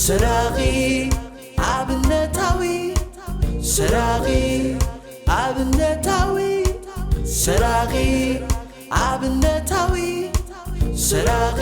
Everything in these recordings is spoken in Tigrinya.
ስራቒ ኣብነታዊ፣ ስራቒ ኣብነታዊ፣ ስራቒ ኣብነታዊ፣ ስራቒ።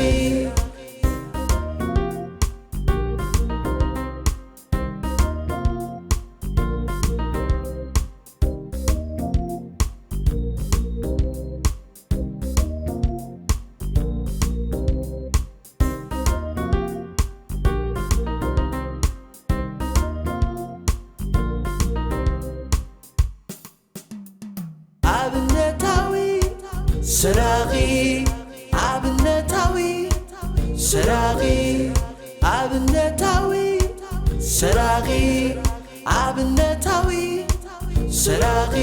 ኣብነታዊ ስራቒ፣ ኣብነታዊ ስራቒ፣ ኣብነታዊ ስራቒ፣ ኣብነታዊ ስራቒ።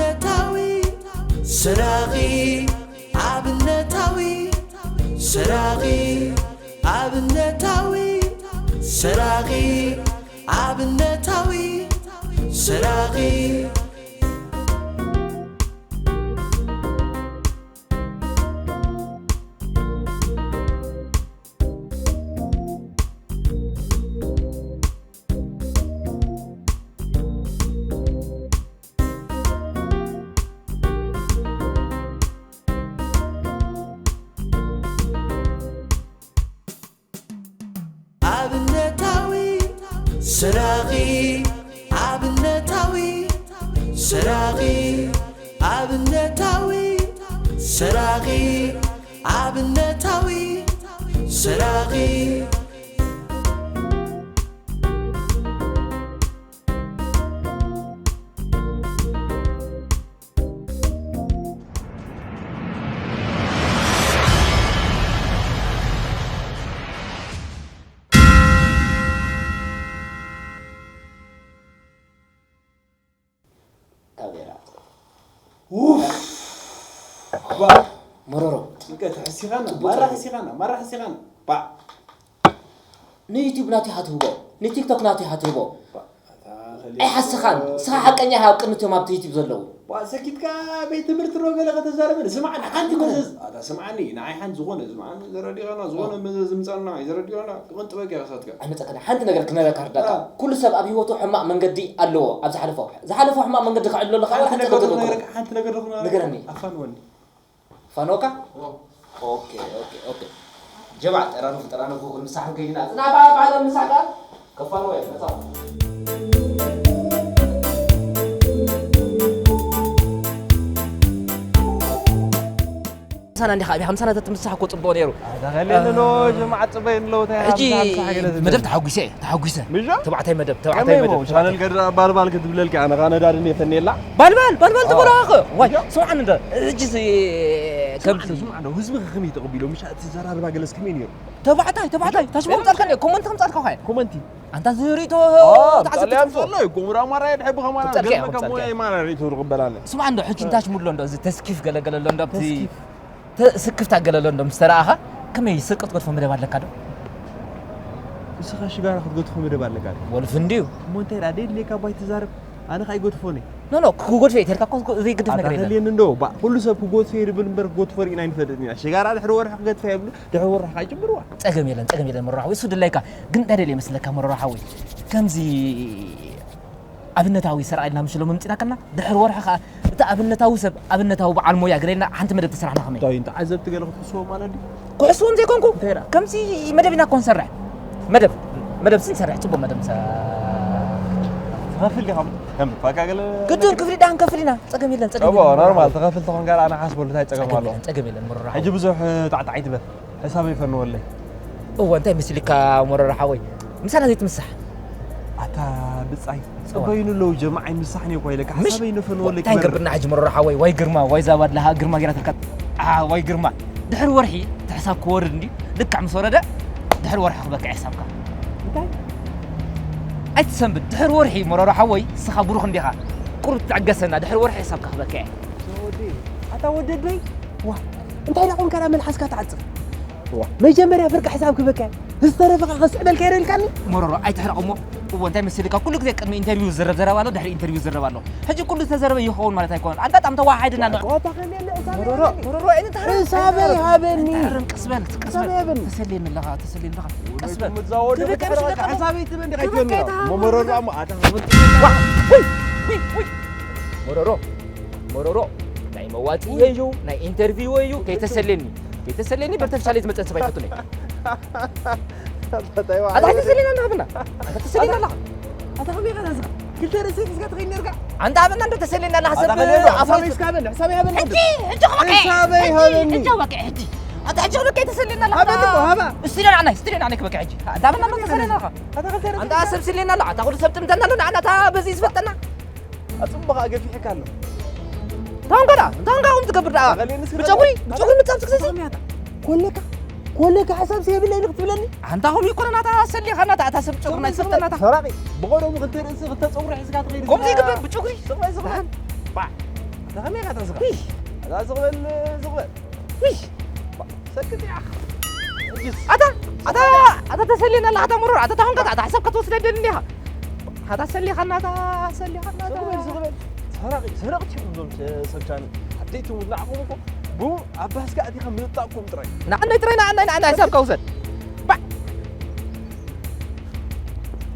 ኣብነታዊ ስራቒ፣ ኣብነታዊ ስራቒ፣ ኣብነታዊ ስራቒ፣ ኣብነታዊ ስራቒ። ኣብነታዊ ስራቒ፣ ኣብነታዊ ስራቒ፣ ኣብነታዊ ስራቒ፣ ኣብነታዊ ስራቒ። ካሜራ። ኡፍ! ባ! መረሮ። ጭንቀት ሕሲኻና፣ ጽቡቅ ማራ ጽቡቅ። ሕሲኻና፣ ማራ ሕሲኻና። ባ! ንዩቲዩብ ናቱ ኢኻ ትህቦ፣ ንቲክቶክ ናቱ ኢኻ ትህቦ። ባ! ኣይሓስኻን። ንስኻ ሓቀኛ ኢኻ ኣብ ቅድሚት እዮም ኣብቲ ዩቲዩብ ዘለዉ። ዋ፣ ሰኪትካ ቤት ትምህርቲ ዶ ገለ ከተዛርበኒ? ስማዕ፣ ሓንቲ መዘዝ። ኣታ ስምዓኒ፣ ንዓይ ሓንቲ ዝኾነ፣ ስምዓኒ፣ ዘረዲኻና፣ ዝኾነ መዘዝ ምጻና፣ ዘረዲኻና፣ ክቕንጥበካ ኢኻ ሳትካ። ኣይመጸከና። ሓንቲ ነገር ክነግረካ ርዳእካ። አ። ኩሉ ሰብ ኣብ ህይወቱ ሕማቕ መንገዲ ኣለዎ። ኣብ ዝሓለፎ፣ ዝሓለፎ ሕማቕ መንገዲ ከዕልለሉ ካብ ሓንቲ ሓንቲ ነገር ነገር ዶ ክነግረካ? ሓንቲ ነገር ዶ ክነግረካ? ንገረኒ። ኣፋንወኒ። ፋኖካ? ኦ። ኦኬ፣ ኦኬ፣ ኦኬ። ጀማዕ፣ ጠራንፉ፣ ጠራንፉ፣ ክንምሳሕ ከይድና። ጽና፣ ባ-፣ ባህሎም ምሳሕ ከኣ? ከፋንዎ እየ፣ መጻኹ። ምሳና እንዲኻ፣ ኣብያ፣ ምሳና ተትምሳሕ እኮ ጽቡቕ ነይሩ። ኣታ ከልየኒ ኣሎ፣ ጀማዓ ጽበይ ኣለዉ፣ እንታይ ሕጂ ሓምሳ ሓምሳ ገለ ዝብል። መደብ ተሓጒሰ እየ፣ ተሓጒሰ። ምሻ? ተባዕታይ መደብ፣ ተባዕታይ ከመይ መደብ፣ እሞ፣ ተባዕታይ ቻነል ገዳ ባልባል ክትብለልኪ፣ ኣነ ኸኣ ነዳዲ እንደ ፈንየላ። ባልባል፣ ባልባል ኦ። ትበሎ ኣኸ። ዋይ፣ ያ። ስምዓኒ እንደ፣ ሕጂ ሲ-፣ ስምዓኒ፣ ከምዚ ስምዓኒ፣ ህዝቢ ከ ከመይ ተቐቢሎ? ምሻ እቲ ዘራርባ ገለስ ከመይ ነይሩ? ተባዕታይ፣ ተባዕታይ፣ ታሽሞ ምጻልካ እንደ፣ ኮመንት ከምጻልካ ኸ። ኮመንቲ? ኣንታ ዝሪቶ ኦ፣ ተዓዘብቲ ጣልያን ትፈልጦ? ዘሎ እዩ። ጎምራ ማራ የድሐ ብኸማና ከምጻልካ እያ፣ ገልበ ከምጻልካ ከሞ እያ። የማራ ሪቶ ዝቕበላለ። ስምዓ እንዶ፣ ሕጂ እንታይ ሽሙ ኣሎ እንዶ፣ እዚ ተስኪፍ ገለ ገለ ኣሎ እንዶ፣ ኣብቲ ተስኪፍ። ተ-፣ ስክፍታ ገለ ኣሎ እንዶ፣ ምስ ተረኣኻ ከመይ ስርቂ ክትገድፎ መደብ ኣለካ ዶ? ንስኻ ሽጋራ ክትገድፎ መደብ ኣለካ ዶ? ወልፊ እንድዩ። እሞ እንታይ ደኣ፣ ደየድልየካ እባ ኣይትዛረብ። ኣነ ከኣ ኣይገድፎን እየ። ኖ፣ ኖ፣ ክጎድፎ እየ ተልካ እኮ ዘይግድፍ ኣታ ነገር የለን። ከልየኒ እንዶ፣ ባ፣ ኩሉ ሰብ ክጎድፎ እየ ዝብል እምበር ክጎድፎ ርኢና ኣይንፈልጥን ኢና። ሽጋራ ድሕሪ ወርሒ ክገድፋ እየ ይብሉ፣ ድሕሪ ወርሒ ከኣ ይጅምርዋ። ጸገም የለን፣ ጸገም የለን፣ መራሓዊ። እሱ ድላይካ ግን እንታይ ደልየ መስለካ፣ መራሓዊ? ከምዚ ኣብነታዊ ሰራቒ ኢልና ምሽ ሎሚ ምጺናከና፣ ድሕሪ ወርሒ ከኣ እቲ ኣብነታዊ ሰብ፣ ኣብነታዊ በዓል ሞያ ገለ ኢልና ሓንቲ መደብ ተሰራሕና ከመይ? እንታይ፣ እንታይ ዓዘብቲ ገለ ክትሕስዎም ማለት ድዩ? ክሕስዎም ዘይኮንኩ፣ እንታይ ደኣ? ከምዚ መደብ ኢና እኮ ንሰርሕ። መደብ፣ መደብ ሲ ንሰርሕ፣ ጽቡቕ መደብ ንሰርሕ። ትኸፍል ዲኻ? ከም ፋካ ገለ ግድን ክፍሊ ደኣ ክንከፍል ኢና። ጸገም የለን፣ ጸገም እቦ፣ የለን። ኖርማል፣ ትኸፍል ተኾንካ ደኣ ንሓስበሉ፣ እንታይ ጸገም ጸገም ኣለዎ? የለን፣ ጸገም የለን፣ መራሓዊ። ሕጂ ብዙሕ ጣዕጣዕ ኣይትበል። ሕሳብ ይፈንወለይ። እወ፣ እንታይ መሲልካ መረራ ሓወይ? ምሳና ዘይትምሳሕ። ኣታ ብጻይ፣ እወ። ጽበዩኒ ኣለዉ ጀማዓ ኣይምሳሕን እየ እኮ ኢለካ፣ ምሽ? ሓሳበይ ይፈንወለይ እንታይ ክበርር። ገብርና ሕጂ መረራ ሓወይ? ዋይ ግርማ፣ ዋይ ዛባድላኻ ግርማ ጌራ ትልካ። ኣ፣ ዋይ ግርማ። ድሕሪ ወርሒ እቲ ሕሳብ ክወርድ እንድዩ። ልክዕ ምስ ወረደ፣ ድሕሪ ወርሒ ክበቅዕ ሕሳብካ። እንታይ? ኣይትሰንብድ። ድሕሪ ወርሒ መረራ ሓወይ፣ ንስኻ ብሩኽ እንዲኻ። ቁሩብ ትዕገሰና፣ ድሕሪ ወርሒ ሕሳብካ ክበቅዕ። ሰወዲ። ኣታ ወደደይ፣ ዋ፣ እንታይ ደኣ ኮንካ ደኣ መልሓስካ ትዓጽፍ? ዋ፣ መጀመርያ ፍርቂ ሕሳብ ክበካ፣ ዝተረፈ ከስዕበልካ ይረ ኢልካኒ? መሮሮ፣ ኣይትሕረቕ እሞ። እዎ፣ እንታይ መሲልካ? ኩሉ ግዜ ቅድሚ ኢንተርቪው ዝዝረብ ዘረባ ኣሎ፣ ድሕሪ ኢንተርቪው ዝዝረብ ኣሎ። ሕጂ ኩሉ ዝተዘረበ ይኸውን ማለት ኣይኮነን። ኣጋጣሚ ተወሓሒድና ኣሎ። ዋታ ከመይ ኣሎ? ሕሳበይ መሮሮ፣ ሃበኒ። መሮሮ፣ ኣይንተሃረም፣ ሕሳበይ ኣይንተሃረም። ሃበኒ። ኣይንተሃረም፣ ቀስ በል፣ ቀስ በል። ሕሳበይ ሃበኒ። ተሰልየኒ ኣለኻ፣ ተሰልየኒ ኣለኻ። ቀስ በል። ትብካ፣ ትብካ። ሕሳበይ ትበል፣ እንታይ ትበል? መሮሮ፣ ኣታ፣ ዋ፣ ውይ፣ ውይ፣ ውይ። መሮሮ፣ መሮሮ፣ ናይ መዋጽኢ እዩ፣ ናይ ኢንተርቪው እዩ፣ ከይተሰልየኒ፣ ከይተሰልየኒ በርተፍሻለይ ዝመጸን ሰብ ኣይፈቱን እየ። ኣታ ኣይተሰልየና ኣለኻ ብና፣ ኣታ ተሰልየና ኣለኻ። ኣታ ከመይ ኢኻ ናዝኻ? ክልተ ርእሲ ሒዝካ ትኸይድ ነርካ? ኣንታ ኣበና እንዶ ተሰልየና ኣለኻ፣ ሰብ ኣታ ከመይ ኢኻ? ኣፍሮ ሓሳበይ እስካ በል፣ ሓሳበይ ሃበኒ ሕጂ፣ ሕጂ። ሕጂ ክበቅዕ፣ ሕጂ፣ ሓሳበይ ሃበኒ። ሕጂ በቅዕ፣ ሕጂ። ኣታ ሕጂ ክበቅዕ ተሰልየና ኣለኻ። ሃበኒ እኮ፣ ሃባ። ስቱድዮ ንዓናይ፣ ስቱድዮ ንዓናይ ክበቅዕ ሕጂ። ኣንታ ኣበና እንዶ ተሰልየና ኣለኻ። ኣታ ክልተ ርእሲ ኣንታ ሰብ ስልየና ኣለኻ፣ ኣታ ኩሉ ሰብ ጥምተና ኣሎ፣ ንዓና እታ በዚ ዝፈልጠና። ኣጽምባ ኸኣ ገፊሕካ ኣሎ። እንታይ ኾንካ ደኣ? እንታይ ኾንካ ከምኡ ትገብር ደኣ? ኣቐልየኒ ስለ ብጨጉሪ፣ ብጨጉሪ ምጻፍ ትክሰሲ? ኮለካ፣ ኮለካ ሓሳብ የብለይን ክትብለኒ? ኣንታ ኾም ይኮነ ናታ ሰሊኻ ናታ፣ ኣታ ሰብ ጨጉሪ ናይ ሰጠናታ። ሰራቂ፣ ብቐደሙ ክልተ ርእሲ፣ ክልተ ጸጉሪ ሒዝካ ትኸይድ ከምኡ ኢኻ። ዘይግበር ብጨጉሪ። ስቕ በል፣ ስቕ በል። ባ፣ ኣታ ከመይ ኢኻ ተስኻ? ሂ። ኣታ ስቕ በል፣ ስቕ በል። ሂ። ሰክት ኢኻ። ሕጅስ። ኣታ፣ ኣታ፣ ኣታ ተሰልየና ኣለኻ፣ ኣታ መሮር፣ ኣታ ታኹንካ፣ ኣታ ሓሳብ ክትወስድ ኣይደልን ኢኻ። ኣታ ሰሊኻና፣ ኣታ ሰሊኻና፣ ኣታ። ስቕ በል፣ ስቕ በል። ሰራቂ፣ ሰረቕቲ ኢኹም እዞም ሰ-፣ ሰብ ቻነል። ኣደይትም ንዓኹም እኮ ብኡ ኣብ ባስካ ኣቲኻ ምልጣቕኩም ጥራይ። ንዓናይ ጥራይ፣ ንዓናይ፣ ንዓናይ ሓሳብካ ውሰድ። ባዕ።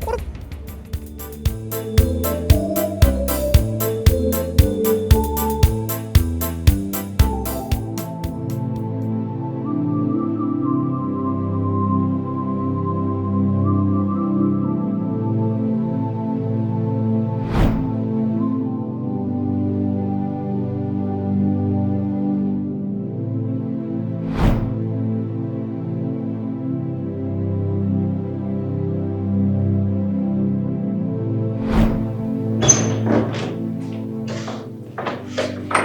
ቁርብ።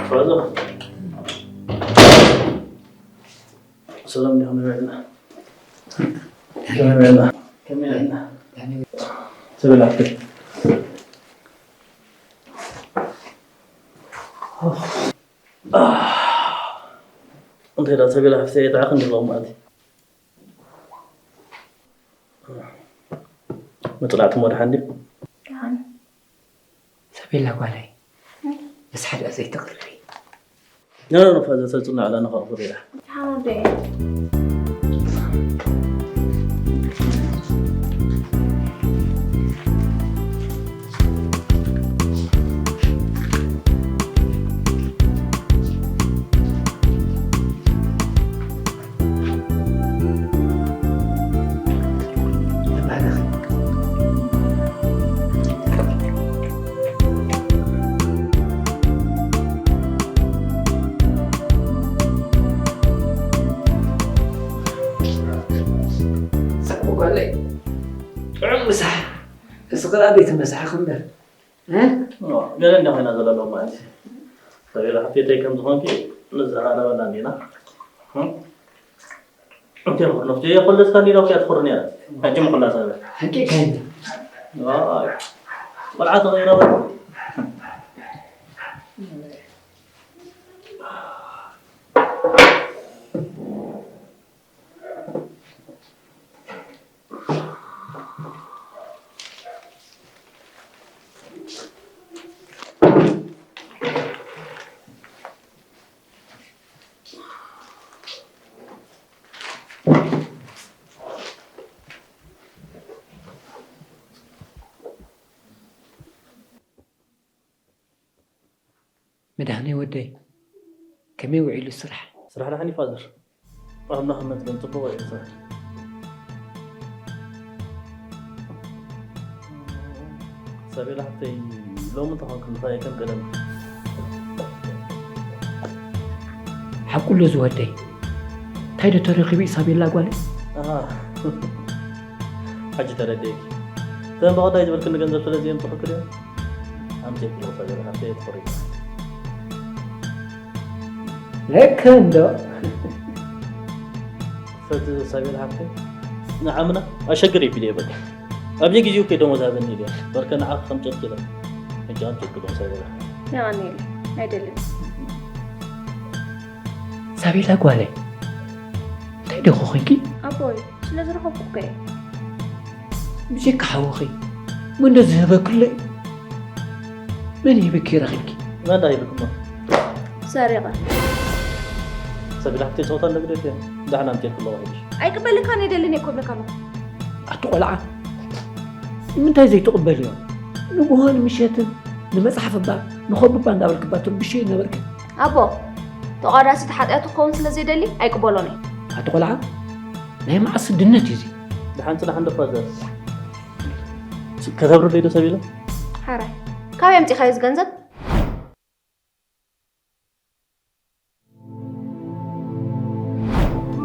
ፋዘር፣ ሰላም ዲኻ? መን በልና? ከመይ በልና? ከመይ በልና? ሰበል ኣፍል። እንታይ ደኣ ሰበል ኣፍል የጥዕኽ እንዲ ሎም ማለት እዩ? መጽናዕቲ እሞ ደሓን ድዩ? ደሓን። ሳቤላ ጓለይ፣ ምስ ሓደ ዘይተቕርቢ። ኖ፣ ኖ፣ ኖ፣ ፋዘር፣ ተጽንዕ ኣላ፣ ንኸኣ ፍሪዳ። ደሓን ወደይ። ሳሚ ጓለይ፣ ጥዑም ምሳሕ። እዚ ኸኣ ቤት ምሳሕ ክምበር። እ? ኖ፣ ገለ እንዳ ኮይና ዘላ ሎማዓንቲ። ሰበይላ ሓፍተይ ከም ዝኾንኪ ንዘራረበላ እንዲና። እ? እንተ ይኹን፣ ነፍሲ የኾለስካ እንዲና፣ እኮ እያ ትኾርኒ እያ። ሕጂ ምኹላ ሰበ። ሓቂ ከይንዲ። ዋይ፣ ቆልዓ ተቐይራ በሉ። መድሃኔ ወደይ፣ ከመይ ውዒሉ ስራሕ? ስራሕ ደሓን እዩ ፋዘር። ኣምላኽ ይመስገን፣ ጽቡቕ ውዒሉ ስራሕ። ሳቤላ ሓፍተይ፣ ሎሚ እንታይ ኮንኪ ምሳይ ከም ቀደም? ሓቁ ኣሎ ዝወደይ። እንታይ ዶ ተረኺቡ ኢሳቤላ ጓለይ? ኣሃ። ሕጂ ተረዲኤኪ። እተን ብቐዳይ ዝበልክኒ ገንዘብ ስለ ዘየምጽኹልኪ ድዮም? ኣምጺእኪ ኣለኹ ሳቤላ ሓፍተይ፣ ተኾሪጅ። ልክ እንዶ። ሰቲ ሳቤላ ሓፍተይ፣ ንዓምና ኣሸግር ይብል እየ በቃ። ኣብ ዘይግዜኡ ከይ ደሞዝ ሃበኒ ኢለ። በርከ ንዓኺ ከም ጨርቂ ኢለ። ሕጂ ኣምጺእኪ ኣለኹ ሳቤላ። የቐንየለይ። ኣይደልን። ሳቤላ ጓለይ፣ እንታይ ዲኹ ኮንኪ? ኣቦይ፣ ስለ ዝረኸብኩ እኮ እየ። ብጀካ ሓውኺ፣ መን ዶ ዝህበክሎ እዩ? መን ሂብኪ ረኺብኪ? መን ዳ ሂብክሞ? ሰሪቐ። ሳቤላ ሓፍተይ፣ ጸወታ እንደ ግደፍ እየ። ደሕና እንተ ይልኩ ኣለኹ። ኣይቅበለካን ኣይደልን እየ እኮ እብለካ ኣለኹ። ኣቲ ቆልዓ፣ ንምንታይ ዘይትቕበልዮ? ንግሆን ምሸትን ንመጽሓፍ እባ ንኸብባ እንዳበልክባ ትርብሽዮ ይነበርኪ። ኣቦ፣ ተቋዳሲት ሓጢኣቱ ክኸውን ስለ ዘይደሊ ኣይቅበሎን እየ። ኣቲ ቆልዓ፣ ናይ መዓስ ስድነት እዩ እዚ? ደሓን ጽናሕ እንዶ ፋዘር። ከተብርደይ ዶ ሳቤላ? ሓራይ፣ ካበይ ኣምጺእካዮ እዚ ገንዘብ?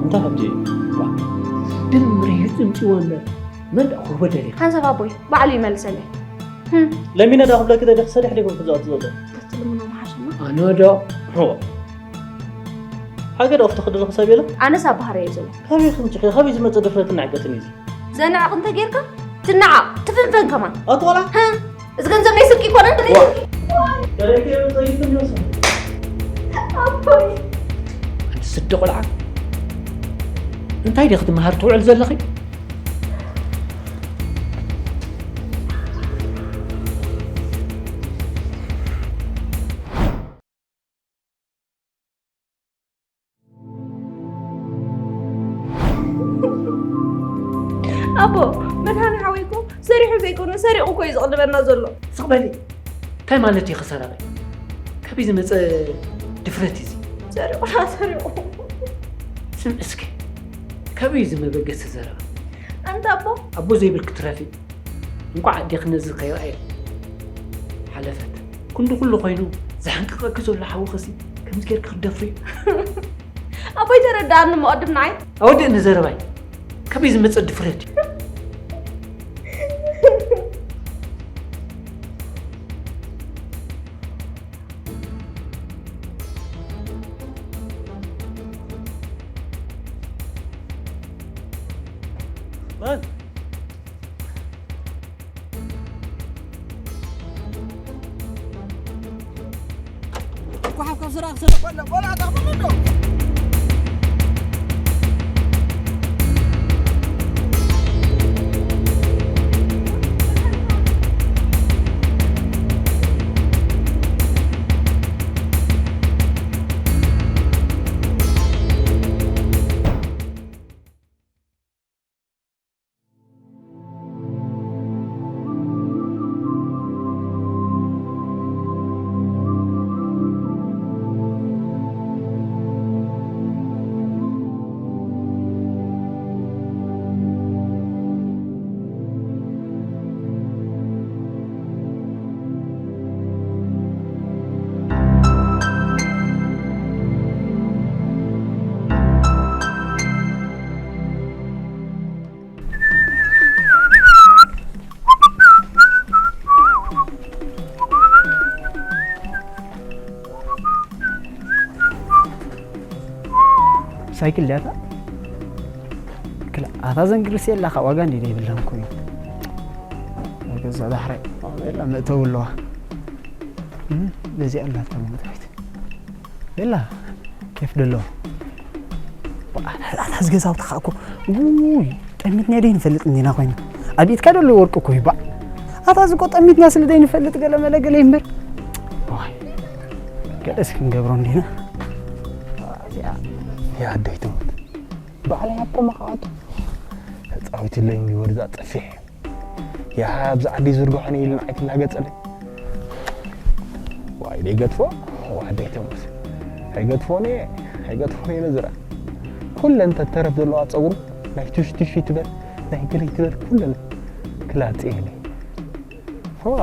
እንታይ ሕጂ? ድምር እዩ ጽምጽዎ እምበር፣ መን ደኣ ክህቦ ደልዩ? ሓንሳብ ኣቦይ፣ ባዕሉ ይመልሰለይ። ህም። ለሚነ ዳ ክብለኪ ተደክ ሰዲሕ ዲኹም ክዛወት ዘሎ? ተትልምኖ ምሓሸና። ኣነ ዶ? ሆ። ሃገር ኦፍ ተኽድልኹ ሳቤላ? ኣነስ ኣብ ባህሪ እየ ዘሎ። ካበይ ከምጽኺ? ካበይ ዝመጸ ድፍረትን ንዕቀትን እዩ እዚ? ዘንዕቕ እንተ ጌርካ፣ ትነዓቕ፣ ትፍንፈን ከማን። ኣትዋላ? ህም። እዚ ገንዘብ ናይ ስልኪ ይኮነን። ዋ! ኣንቲ ስዲ ቆልዓ፣ እንታይ ዲኺ ክትመሃር ትውዕል ዘለኺ? ኣቦ፣ መድሃኒ ሓወይ እኮ ሰሪሑ ዘይኮነ ሰሪቑ እኮ እዩ ዘቕልበና ዘሎ። ስቕ በሊ። እንታይ ማለት እዩ ክሰረቐ? ካበይ ዝመጸ ድፍረት እዩ እዚ? ሰሪቑ፣ ሰሪቑ። ስም እስኪ፣ ካበይ እዩ ዝመበገሲ ዘረባ? ኣንታ ኣቦ። ኣቦ ዘይብልኪ ትረፊ። እንቋዕ ኣዴኺ ነዚ ከይረኣየ ሓለፈት። ክንዲ ኩሉ ኮይኑ ዘሕንቅቐኪ ዘሎ ሓውኺሲ ከምዚ ጌርኪ ክትደፍርዮ? ኣቦይ ተረድኣኒ እሞ ቅድም ንዓይ። ኣወድእኒ ዘረባይ። ካበይ ዝመጸ ድፍረት እዩ? መን? ጓሓፍ ካብ ስራሕ ክስራሕ ከሎ ቆልዓ ተቕበሎ ዶ? ሳይክል ድያ እታ? ክላ-፣ ኣታ ዘንግርስ የላ፣ ካብ ዋጋ እንዲ ዘይብለን ኮይኑ። ገዛ ዳሕራይ። የላ፣ መእተዊ ኣለዋ። እም፣ በዚኣ ኣላ እታ መእተዊት። የላ፣ ኬፍ ደሎ። ኣታ፣ ኣታ፣ እዚ ገዛውቲ ከዓ እኮ፣ ውይ፣ ጠሚትና ዶ ይንፈልጥ እንዲና ኮይኑ። ኣብ ኢድካ ደሎ ወርቂ እኮ እዩ፣ ባዕ። ኣታ፣ እዚ እኮ ጠሚትና ስለ ዘይንፈልጥ ገለ መለ ገለ እምበር። ዋይ፣ ገለስ ክንገብሮ እንዲና። እዚኣ፣ ያ ኣደይ ትሙት። ባዕለይ ኣኮ መኻቱ። ተጻዊትለይ እንዲ ወርዛ ጠፊሕ። ያ፣ ኣብዚ ዓዲ ዝርግሖ ነይ ኢሉ ንዓይ ትላገጸለይ። ዋይ፣ ደይገድፎ፣ ዋይ፣ ደይተምስ። ኣይገድፎን እየ፣ ኣይገድፎን እየ ነዝራ። ኩለን ተተረፍ ዘለዋ ጸጉሩ ናይ ቱሽ ቱሽ ይትበል፣ ናይ ገለ ይትበል፣ ኩለን ክላጽ እየ ነይ። ዋ።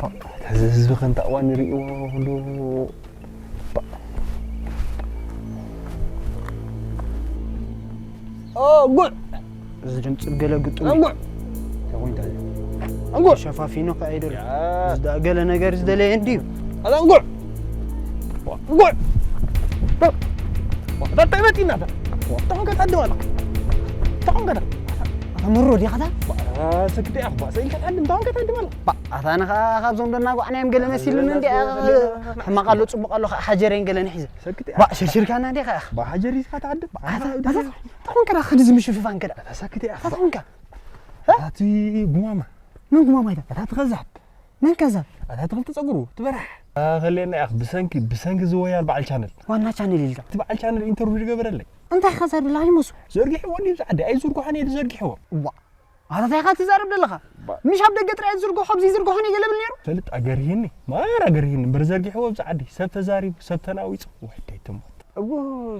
ዋ። እዚ ህዝቢ ከንታ እዋን ንርእይዎ ሁሉ ኦ፣ ጉዕ! እዚ ድምፂ ገለ ግጡም እዩ። ኣንጉዕ! ተጎይታ እዩ። ኣንጉዕ! ሸፋፊኑ ከ ኣይደል? ያ። እዚ ደኣ ገለ ነገር ዝደለየ እንድዩ። ኣላ ኣንጉዕ! ኣንጉዕ! እንታይ መፂና? ተኾንከ ታድማላ። ተኾንከ ታ-፣ ኣታ ምሮ ዲኻ ታ? ሰክቲ ኣኽባ ሰኢልካ ትዓዲ እንታይ ኮንካ ትዓዲ ማለት ባ ኣታ ንኻ ካብዞም ደናጓዕና እዮም ገለ መሲሉኒ እንዲ ሕማቕ ኣሎ ጽቡቕ ኣሎ ከዓ ሓጀረይን ገለን ሒዘ ሰክቲ ባ ሽርሽርካና እንዲ ከዓ ባሓጀር ኢልካ ትዓዲ ኣታ ኣታ ተኾንካ ዳ ክዲ ዝምሽፍፋን ከዳ ሰክቲ ኣታ ኣኽባ ተኾንካ ኣቲ ጉማማ መን ጉማማ ኢታ ኣታ ትኸዛብ መን ከዛብ ኣታ ትኽልቲ ጸጉሩ ትበራሕ ከሌና ያኽ ብሰንኪ ብሰንኪ ዝወያል በዓል ቻነል ዋና ቻነል ኢልካ እቲ በዓል ቻነል ኢንተርቪው ዝገበረለይ እንታይ ከዛብ ላይሞሱ ዘርጊሕዎ እንዲ ዝዓዲ ኣይዝርግሖን እየ ዝዘርጊሕዎ ዋ ኣታ እንታይ ኢኻ ትዛረብ ዘለኻ ምሽ ኣብ ደገ ጥራይ ዝዝርግሖ ኣብዚ ይዝርግሖ እየ ገለ ብል ነይሩ ፈልጥ ኣገርህኒ ማር ኣገርህኒ እምበር ዘርጊሕዎ ኣብዚ ዓዲ ሰብ ተዛሪቡ ሰብ ተናዊጹ ወደይ ትሞት እዎ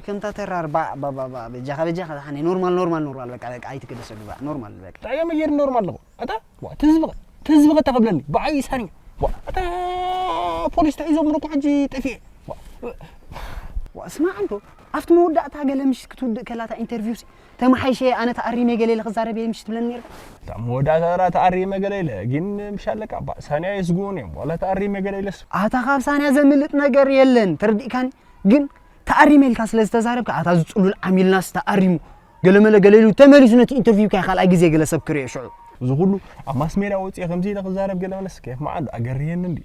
ከምታ ተራር ባ ባ ባ ባ በጃኻ በጃኻ ዝሓነ ኖርማል ኖርማል ኖርማል በቃ በቃ ኣይትገደሰሉ ባ ኖርማል በቃ እንታይ እዮም እየር ኖርማል ኣለኹ ኣታ ዋ ትዝብቐ ትዝብቐ ተቐብለኒ ብዓይ ሳኒ ዋ ኣታ ፖሊስ ተሒዞም ረኩ ሕጂ ጠፊኤ ዋ ዋ ስማዕ እንዶ ኣብቲ መወዳእታ ገለ ምሽት ክትውድእ ከላታ ኢንተርቪው ሲ ተመሓይሸ ኣነ ተኣሪመ ገለ ኢለ ክዛረብ እየ ምሽ ትብለኒ ነርካ እታ መወዳእታ ተራ ተኣሪመ ገለ ኢለ ግን ምሽ ኣለካ ባ ሳንያ የስግኡን እዮም ዋላ ተኣሪመ ገለ ኢለስ ኣታ ካብ ሳንያ ዘምልጥ ነገር የለን ተረዲእካኒ ግን ተኣሪመ ኢልካ ስለ ዝተዛረብካ ኣታ ዝጽሉል ዓሚልናስ ተኣሪሙ ገለመለ ገለ ኢሉ ተመሊሱ ነቲ ኢንተርቪውካ ካልኣይ ግዜ ገለ ሰብ ክርእዮ ሽዑ እዚ ኩሉ ኣብ ማስ ሜድያ ወፂኦ ከምዚ ኢለ ክዛረብ ገለ መለስ ከየፍ መዓሉ ኣገርየኒ እንዲ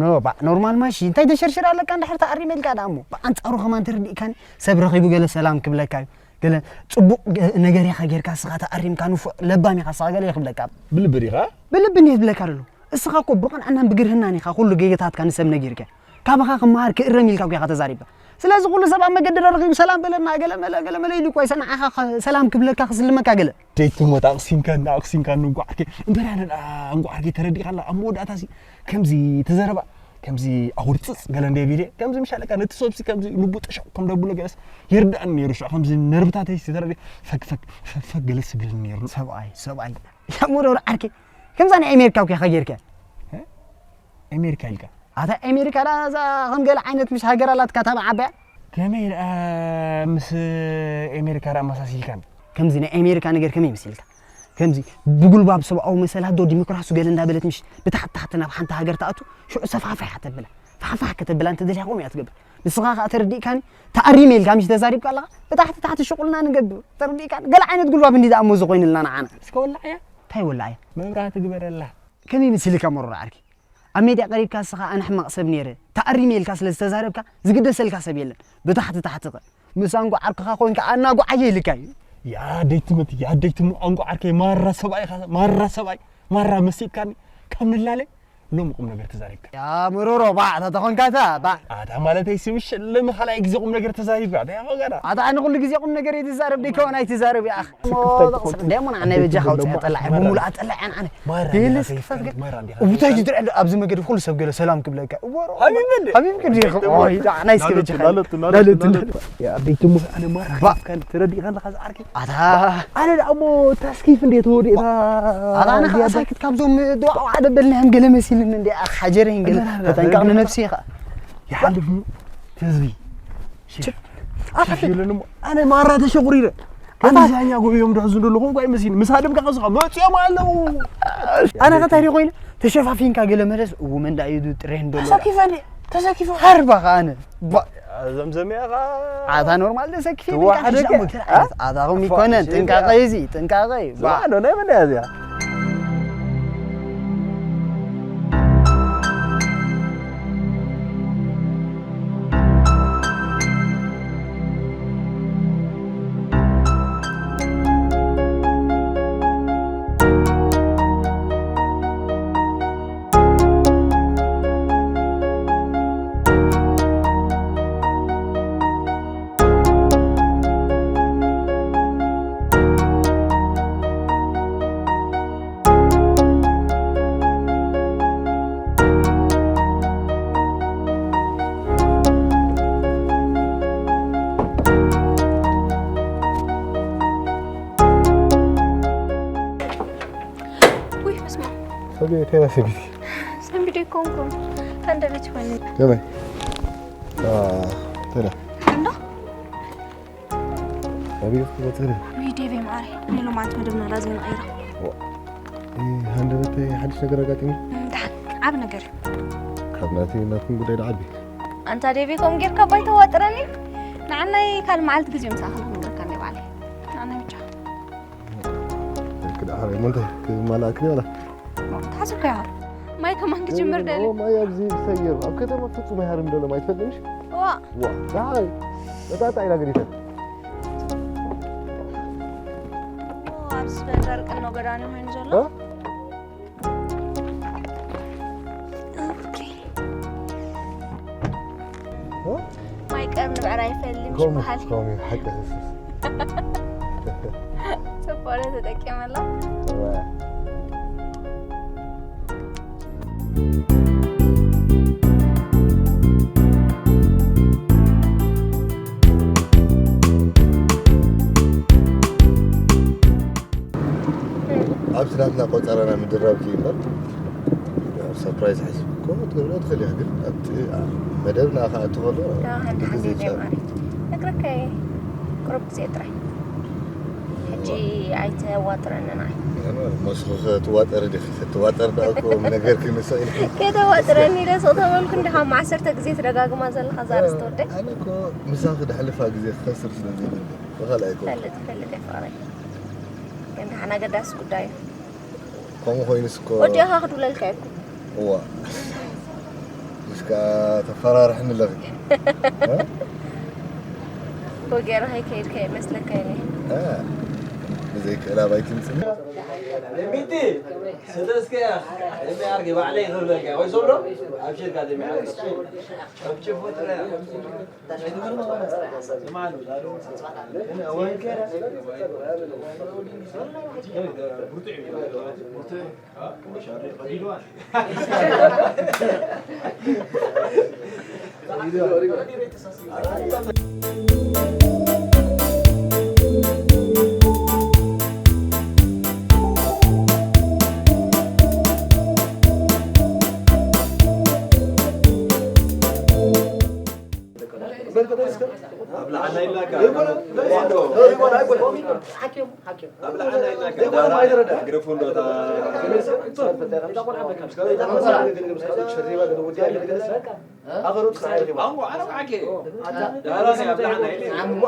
ኖ ባ ኖርማል ማሺ እንታይ ተሸርሽር ኣለካ እንድሕር ተኣሪመ ኢልካ ዳ እሞ ብኣንፃሩ ከማን ተርዲእካኒ ሰብ ረኺቡ ገለ ሰላም ክብለካ እዩ ገለ ፅቡቅ ነገር ኢኻ ጌርካ ስኻ ተኣሪምካ ንፉዕ ለባም ኢኻ ስኻ ገለ ይኽብለካ ብልቢ ዲኻ ብልቢ እንዴት ብለካ ደሎ እስኻ እኮ ብቕንዕናን ብግርህናን ኢኻ ኩሉ ጌጋታትካ ንሰብ ነጊርካ ካባኻ ክመሃር ክእረም ኢልካ እኮ ኢኻ ተዛሪብካ ስለዚ ኩሉ ሰብ ኣብ መገዲ ረኺቡ ሰላም በለና ገለ መለ ገለ መለ ኢሉ እኮ ኣይሰናዓኻ ሰላም ክብለካ ክስልመካ ገለ ደይትሞት ኣቕሲንካኒ ኣቕሲንካኒ እንኳ ዓርከይ እምበር ኣነ ደኣ እንኳ ዓርከይ ተረዲእካ ኣላ ኣብ መወዳእታ ሲ ከምዚ ተዘረባ ከምዚ ኣውርፅፅ ገለ እንደ ቢለ ከምዚ ምሻለካ ነቲ ሰብሲ ከምዚ ልቡ ጥሽቕ ከም ደብሎ ገለስ ይርዳእኒ ነይሩ ሽዑ ከምዚ ነርብታተይ ተረዲ ፈግ ፈግ ፈግ ፈግ ገለስ ይብለኒ ነይሩ ሰብኣይ ሰብኣይ ያሙረሩ ዓርከይ ከምዛ ናይ ኣሜሪካ እኮ ኢኻ ጌርካ ኣሜሪካ ኢልካ ኣታ ኣሜሪካ ዳ እዛ ከም ገለ ዓይነት ምሽ ሃገር ኣላትካ ታብ ዓባያ ከመይ ደኣ ምስ ኣሜሪካ ደኣ ኣመሳሲልካን ከምዚ ናይ ኣሜሪካ ነገር ከመይ መሲልካ ከምዚ ብጉልባብ ሰብኣዊ መሰላት ዶ ዲሞክራሲ ገለ እንዳበለት ምሽ ብታሕቲ ታሕቲ ናብ ሓንቲ ሃገር ትኣቱ ሽዑ ሰፋሕፋሕ እያ ተብላ ፋሕፋሕ ከተብላ እንተደልያ ከምኡ እያ ትገብር ንስኻ ከዓ ተረዲእካኒ ተኣሪመ ኢልካ ምሽ ተዛሪብካ ኣለኻ ብታሕቲ ታሕቲ ሽቁልና ንገብር ተረዲእካኒ ገለ ዓይነት ጉልባብ እንዲ ዝኣሞ ዝኾይንልና ንዓና እስከ ወላዕ እያ እንታይ ወላዕ እያ መብራህቲ ግበረላ ከመይ መሲልካ መሮር ዓርኪ ኣብ ሜድያ ቀሪብካ እስኻ ኣነ ሕማቕ ሰብ ነይረ ተኣሪመ ኢልካ ስለ ዝተዛረብካ ዝግደሰልካ ሰብ የለን ብታሕቲ ታሕቲ ኸ ምስ ኣንጎ ዓርክኻ ኮንካ ኣናጎዓየ ኢልካ እዩ ያ ደይትመት ያ ደይትሙ ኣንጎ ዓርከይ ማራ ሰብኣይ ኢኻ ማራ ሰብኣይ ማራ መሲጥካኒ ካብ ንላለ ሎም ቁም ነገር ተዛሪብካ ያ ምሮሮ ባዕ ተተኾንካ እታ ባዕ ኣታ ማለተይ ስምሽ ለሚ ካልኣይ ግዜ ቁም ነገር ተዛሪብካ ኣታ ያኸ ገዳ ኣታ ኣነ ኩሉ ግዜ ቁም ነገር እየ ትዛረብ ደይከውን ኣይትዛረብ ይኣኽ ደሞ ንዓናይ በጃኻ ውፅኣ ጠላዕ ብሙሉኣ ጠላዕ ያን ኣነ ማራ ዲኻ ቤልስ ከይፋል፣ ክፈትገ ማራ ዲኻ እንታይ ከይፋል። ትድርዐ ኣብዚ መገዲ ኩሉ ሰብ ገለ ሰላም ክብለካ እወሮ ሃቢብ እንደ? ሃቢብ ቅዲ ይኸ ኦይ ዳ ናይ እስከ ናለቱ፣ በጃኻ ናለቱ፣ ናለቱ፣ ናለቱ ናለቱ። ናለቱ። ያ ቤት ሙህ ኣነ ማራ ባ- ከይፋል፣ ተረዲእካ ኣለኻ ዝዓርከይ። ኣታ ኣነ ደኣ እሞ ታስኪፍ እንደ ተወዲእካ ኣታ ኣነ እንደ ኸዓ ሳክት ካብዞም ዶ ዓደበልናዮም ገለ መሲልኒ እንደ ሓጀረይን ገለ ተጠንቀቕ ንነብሲ ኢኻ። ይሓልፍ እዩ ህዝቢ። ኣታ ሽፍ ይብለኒ እሞ ኣነ ማራ ተሸጉሪረ። ኣታ ከምዚ ዛኛ ጎዮም ድሕዙ እንደለኹ እኳ ይመስል። ምስ ሃደምካ ከስኻ መፅኦም ኣለዉ። ኣነ ኸታይ ደ ኮይነ ተሸፋፊንካ ገለ መለስ እዉ መንዳ እዩ ጥሬን ደሎ። ተሰኪፈኒ ተሰኪፈ። ሃርባኻ ኣነ። ባ- ዘምዘም እያ ኸዓ። ኣታ ኖርማል ተሰኪፈ ትወሓደካ? ኢልካ ትሻሙ ትርዓት። ኣታ ኸም ይኮነን ጥንቃቐ እዚ ጥንቃቐ እዩ። ባ- ዝባዶ ናይ መን እያ እዚኣ? ውይ በስመ ኣብ። ሰብየይ፣ ተይና ሰበይቲ። ሰንቢደ ኣይኮንኩን። ከንደበት ይኾን። ከመይ? አ፣ ተይና። እንዶ? ኣበይ ገጽ ትመጽእ? ውይ ዴቨ ማዓረይ፣ ናይ ሎማዓንቲ መደብና ዳ ዜና ቀይራ። ዋ። እ፣ ሃንደበተይ ሓድሽ ነገር ኣጋጢሙ? እም፣ ደሓን፣ ዓቢ ነገር እዩ። ካብ ናተይ ናትኩም ጉዳይ ደኣ ዓቢ። ኣንታ ዴቨ ከምኡ ጌርካ ባይተዋጥረኒ። ንዓናይ ካልእ መዓልቲ ግዜ ምሳኻ ክንብለካ እንደ ባዕለይ። ንዓናይ ብቻ። ክዳ ኣረ፣ ሞልተ ክመላእክኒ ወላ? ተሓስብካ ኢኻ። ማይ ከማን ክጅምር ደሊ። ኦ፣ ማይ ኣብዚ ይሰየር። ኣብ ከተማ ፍጹም ኣይሃርም ደሎ ማይ ትፈልጥሽ? ዋ። ዋ፣ ዳይ። በጣጣ ኢላ ገዲፈት። ኦ፣ ኣብዚ ደርቅ ነው ገዳኒ ኮይኑ ዘሎ። እ? ኦኬ። እ? ማይ ቀርኒ ብዕራይ ይፈልም ከምኡ፣ ይበሃል። ከምኡ እዩ፣ ሓቂ ዝስስ። ጽቡቕ ተጠቂመላ። እዋ። ኣብዚ ናትና ቆጸራና ምድራብ እዩ እምበር፣ ሰርፕራይዝ ሓሲብ እኮ ክትገብሮ ትኽእል ኢኻ፣ ግን ኣብቲ መደብ ንኣኻ ኣትኸሎ ኣዎ፣ ሓንቲ ግዜ ሓንቲ ይጸ- ደይ ማለት። ነግረካ እየ። ቁሩብ ግዜ ጥራይ። ሕጂ ኣይተዋጥረንን ኣይ። ኣነ መስኺ ክትዋጠሪ ዲኺ? ክትዋጠር ደኣ እኮ ምነገርኪ ንሳ ኢልኪ። ከተዋጥረኒ ኢለ ስቕ ተበልኩ፣ እንዲኻ ዓሰርተ ግዜ ትደጋግማ ዘለኻ እዛ ኣርእስቲ ወደይ። ኣነ እኮ ምሳኺ ደሕልፋ ግዜ ክኸስር ስለ ዘይደሊ። ብኻልኣይ እኮ። ፈልጥ፣ ፈልጥ እየ ፍቕረይ። ግን ደሓን ኣገዳሲ ጉዳይ እዩ። ከምኡ ኮይኑስ እኮ ወዲእኻ ክድውለልካ እኮ። እዋ። እስካ ተፈራርሕኒ ኣለኺ። እ? እኮ ገይረ ከይከይድካ ይመስለካ እየ። እ፣ ብዘይክእል ኣባይ ትምፅኒ። ሚቲ፣ ስደስከ፣ ደሚ ኣርጊ፣ ባዕለይ ክብለልካ፣ ወይ ዞብሮ፣ ኣብሽርካ ደሚ ኣርጊ። ኣብ ጭፉ ጥራይ።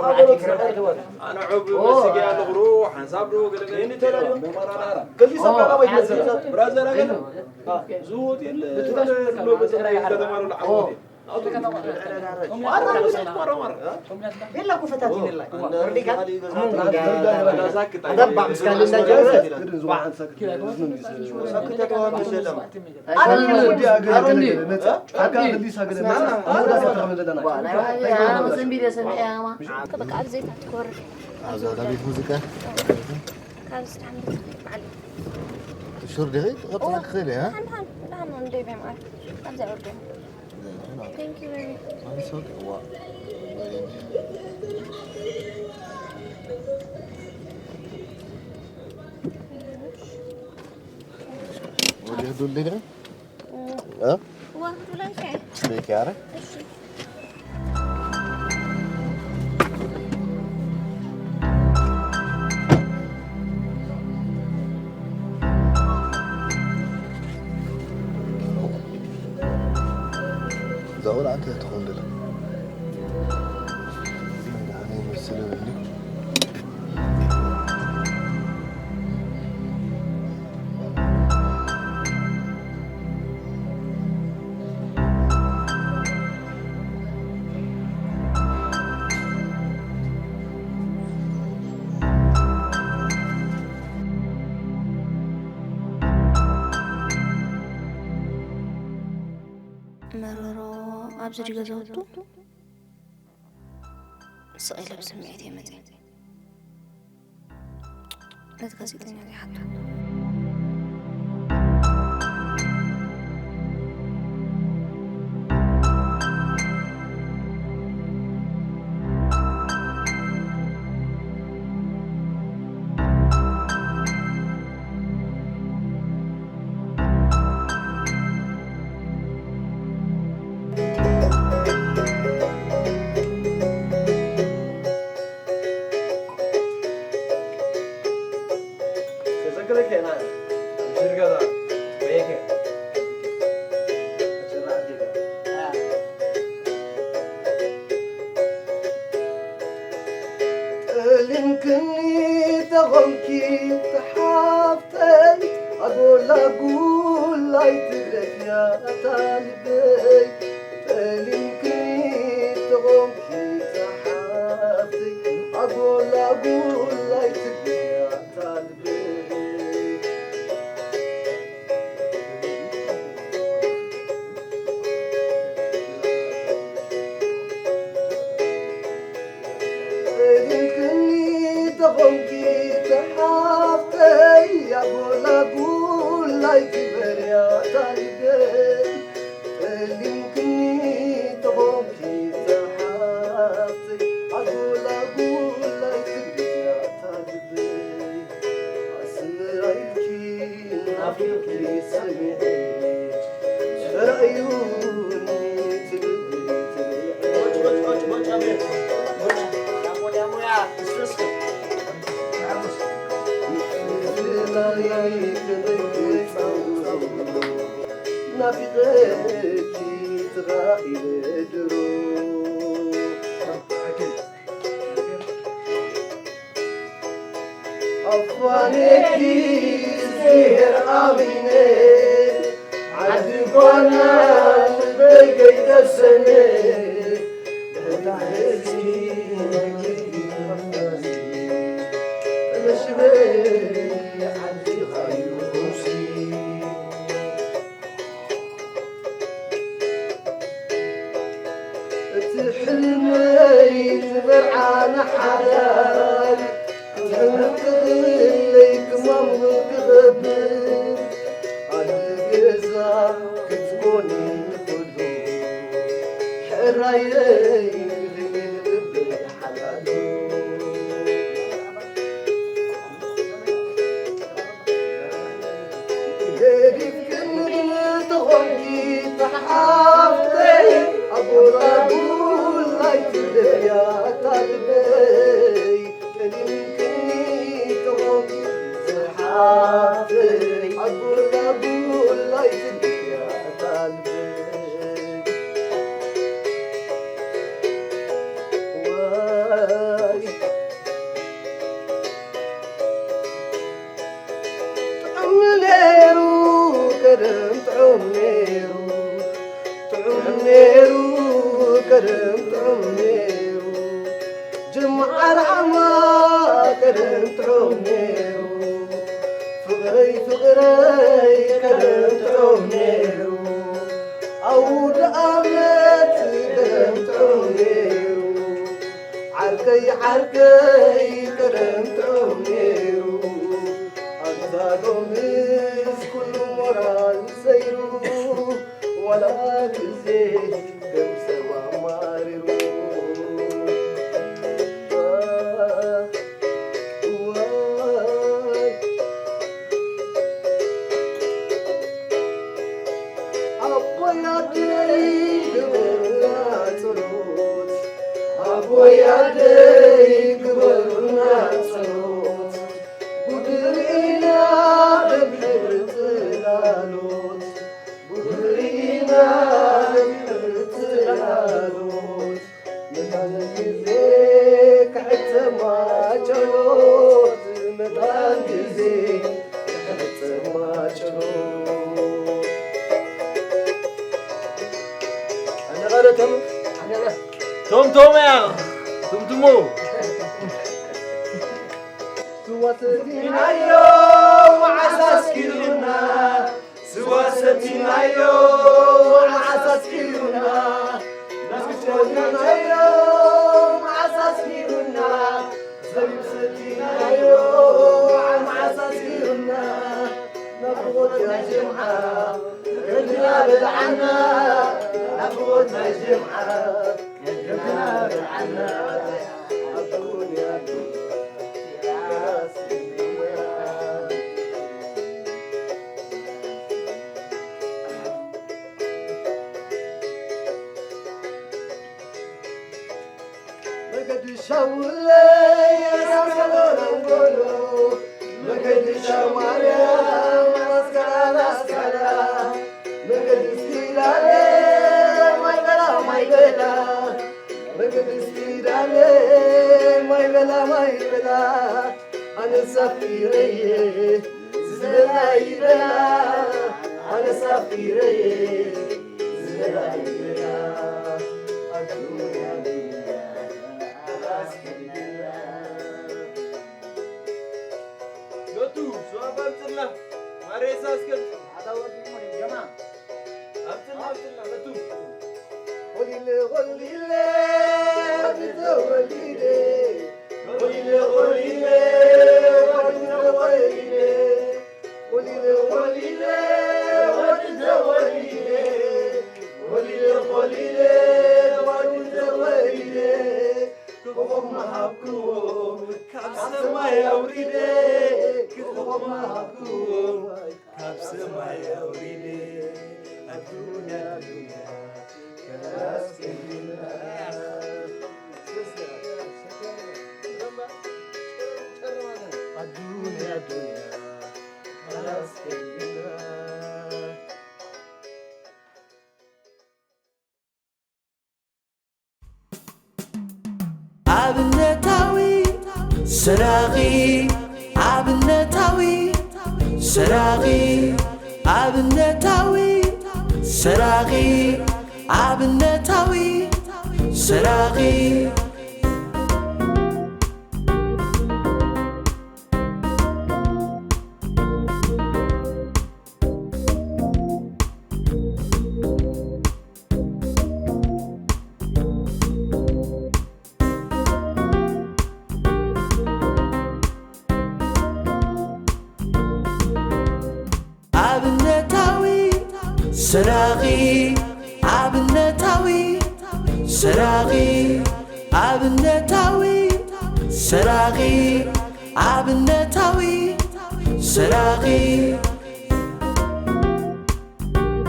ኣነ ዑብ መስጊያ ኣለኹ፣ ሓንሳብ ዶ ገለ ብራዘር ኣገለ። እዚ ሆቴል፣ ከተማ ነው፣ ለዓብ ሆቴል። ቤላ እኮ ፈታቲንላ። ወርዲካ? ኣደባ፣ ምስካል እንዳጀመረ። በቃ ኣብ ዘይታ ትኮርፍ። ኣብዛ ቤት ሙዚቃ? ካብዚ ትሓምድ ማለት። ሹር ዲኺ? ክቕጽል ክኽእል እየ፣ ሃ? ሓን፣ ሓን፣ ሓን፣ እንደ ቤም ኣር። ካብዚ ኣውርደን። Thank you, baby. ወዲህ ዱልኝ ነው? እ? ዋ፣ ዱለንከ? ቤኪ፣ አረ? እሺ። ዛውል አንተ ትኾን ደለ። መድኃኔ መሰለ እንዲ። መረሮ ኣብዚ ድዩ ገዛውቱ? ስቕ ኢለ ብስምዒት እየ መፂአ። ነቲ ጋዜጠኛ ዘይሓቶ። ጠሊምክኒ ተኾንኪ ተሓፍ ጎላጉላይ ትግረኛ እታ ልበይ፣ ጠሊምክኒ ተኾንኪ ዝሓፍተይ፣ ኣጎላጉላይ ትግረኛ እታ ልበይ። ጸሊምክኒ ተኾንኪ ተሓፍተይ፣ ኣጎላጉላይ ትግበርያ ታሪኸይ። ጸሊምክኒ ተኾንኪ ተሓፍተይ፣ ኣጎላጉላይ ትግበርያ ታሪኸይ። ኣስመራ ኢልኪ ናፊቕኪ ሰሚዐ፣ ተራእዩኒ ትብል ትብል። ናፊቐኪ ተራእየ ድሮ። ኣፋኔኪ እግዚኣብሔር ኣሚነ፣ ዓዲ ጓና ልበይ ከይተሰነ፣ ደቂ ህዝቢ መሽበይ ዓዲ ኻይኹሲ። እቲ ሕልመይ ንመርዓ ንሓዳር፣ ክትሕምቅለይ ክማም ክገብር፣ ኣደ ገዛ ክትኮኒ ንኹሉ፣ ሕራየይ ልብል ሓላሉ። ገዲፍክኒ ተኾንኪ ተሓፍተይ፣ ኣጎላጉላይ ትደልያ እታ ልበይ። ገዲፍክኒ ተኾንኪ ተሓፍተይ፣ ኣጎላጉላይ ትደልያ እታ ልበይ። ዋይ ጥዑም ነይሩ ቀደም ጥዑም ነይሩ፣ ጥዑም ነይሩ ቀደም ጥዑም ነይሩ፣ ጅምዓ ራሕማ ቀደም ጥዑም ነይሩ፣ ፍቕረይ ፍቕረይ ቀደም ጥዑም ነይሩ፣ ኣውደ ኣመት ቀደም ጥዑም ነይሩ። ዓርከይ ዓርከይ ቀደም ጥዑም ነይሩ፣ ኣንታ ሎምስ ኩሉ ሞራል ሰይሩ፣ ዋላ ግዜ ከም ሰብ ኣማሪሩ። ዋይ ኣቦይ ኣደይ ግበሩልና ጸሎት፣ ኣቦይ ኣደይ ግበሩልና ጸሎት፣ ጉድ ርኢና ደም ሕብሪ ጽላሎት፣ ጉድ ርኢና ደም ሕብሪ ጽላሎት። መታን ግዜ ክሕተማ ጨሎት፣ መታን ግዜ ክሕተማ ጨሎት። ኣነቓለቶም ቶምቶምያ ቱምቱሙ። ስዋ ሰቲናዮ መዓስ ኣስኪሉና፣ ስዋ ሰቲናዮ መዓስ ኣስኪሉና፣ ናፍቆትናዮ መዓስ ኣስኪሉና፣ ዘቢብ ሰቲናዮ መዓስ ኣስኪሉና፣ ናፍቆት ናይ ጅምዓ ከብድና በልዓና፣ ናፍቆት ናይ ጅምዓ ከብድና በልዓና፣ ኣብ ዱንያ መገዲ ሻውለይ ኣስመራ ኣንጎሎ፣ መገዲ ሻማርያም ኣስከራን ኣስከራ፣ መገዲ ስቲዳለ ማይበላ ማይበላ፣ መገዲ ስቲዳለ ማይበላ ማይበላ፣ ኣነ ሳፊረየ ዝደላ ይበላ ኣነስ ኣፍቂረየ ዝህላ ይበላ ኣዱንያ ዱንያ ኣስከንድራ። ሎቱ ሸዋባ ኣምፅልና ማሬሳ እስከምፅ ኣታ ወዲ ጀማ ኣምፅልና ኣምፅልና ሎቱ ሆሊለ ሆሊለ ወዲ ተወሊደ ሆሊለ ሆሊለ ወዲ ተወሊደ ሆሊለ ሆሊለ ወዲ ተወሊደ ሆሊለ ሆሊለ ወዲ ተወሊደ ክፉ መሃብክዎ ካብ ሰማይ ኣውሪደ ክፉ መሃብክዎ ካብ ሰማይ ኣውሪደ ኣዱንያ ኣዱንያ ከላስ ከሚላ ኣዱንያ ኣዱንያ ከላስ ከሚላ ኣብነታዊ ሰራቒ ኣብነታዊ ሰራቒ ኣብነታዊ ሰራቒ ኣብነታዊ ሰራቒ ኣብነታዊ ሰራቒ ኣብነታዊ ሰራቒ ኣብነታዊ ሰራቒ ኣብነታዊ ሰራቒ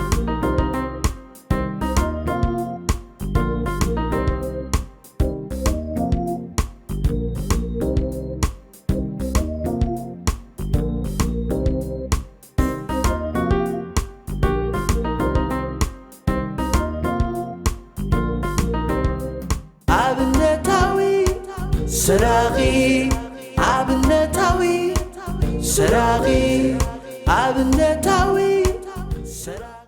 ኣብነታዊ ሰራቒ ኣብነታዊ ሰራቒ ኣብነታዊ ሰራ